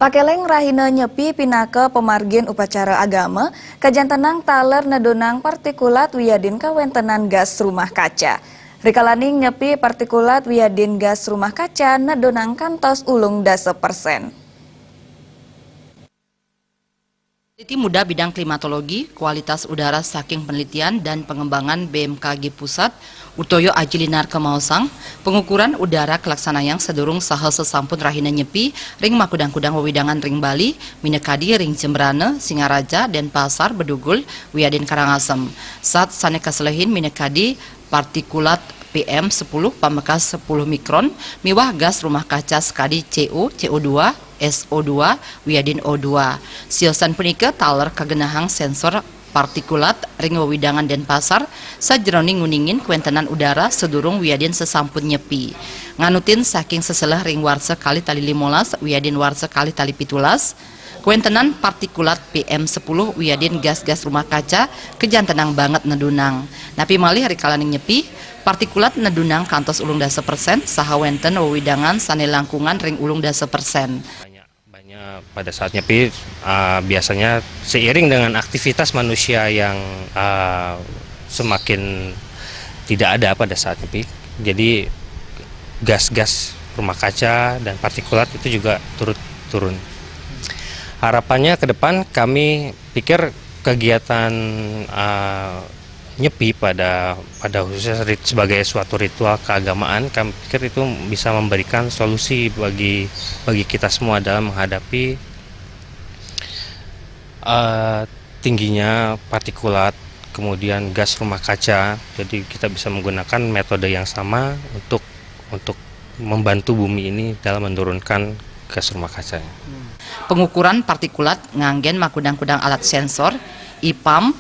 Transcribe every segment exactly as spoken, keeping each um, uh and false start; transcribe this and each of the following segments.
Pakeleng rahina Nyepi pinaka pamargin upacara agama, kajantenang taler nedunang partikulat wiadin kawéntenan gas rumah kaca. Rikalaning Nyepi, partikulat wiadin gas rumah kaca nedunang kantos ulung dasa persen. Peneliti Muda Bidang Klimatologi, Kualitas Udara saking Penelitian dan Pengembangan B M K G Pusat, Utoyo Aji Linarka maosang, pengukuran udara kalaksanayang sadurung saha sasampun rahina Nyepi ring makudang-kudang wewidangan ring Bali, minakadi ring Jembrana, Singaraja, Denpasar, Bedugul, wiadin Karangasem. Zat sané kaselehin minakadi partikulat P M sepuluh pamekas sepuluh mikron miwah gas rumah kaca sakadi C O, C O dua, S O dua, wiadin O dua. Siosan punika taler kagenahang sénsor partikulat ring wewidangan Denpasar, sajroning nguningin kawéntenan udara sadurung wiadin sasampun Nyepi. Nganutin saking seseleh ring warsa kalih tali limolas wiadin warsa kalih tali pitulas, kawéntenan partikulat P M sepuluh wiadin gas-gas rumah kaca kajantenang banget nedunang. Napi malih rikalaning Nyepi, partikulat nedunang kantos ulung dasa persen, saha wénten wewidangan sané langkungan ring ulung dasa persen. Banyak, banyak pada saat Nyepi, ah, biasanya seiring dengan aktivitas manusia yang, ah, semakin tidak ada pada saat Nyepi, jadi gas-gas rumah kaca dan partikulat itu juga turut turun. Harapannya ke depan, kami pikir kegiatan, ah, Nyepi pada, pada khususnya rit-, sebagai suatu ritual keagamaan, kami pikir itu bisa memberikan solusi bagi, bagi kita semua dalam menghadapi, eh, tingginya partikulat, kemudian gas rumah kaca. Jadi kita bisa menggunakan metode yang sama untuk, untuk membantu bumi ini dalam menurunkan gas rumah kacanya. Pengukuran partikulat nganggén makudang-kudang alat sénsor, ipam,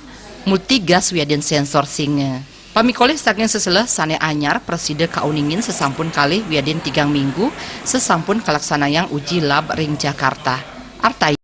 multigas wiadin sénsor singa. Pamikolih saking seseleh sané anyar prasida kauningin sasampun kalih wiadin tigang minggu sasampun kalaksanayang uji lab ring Jakarta. Artai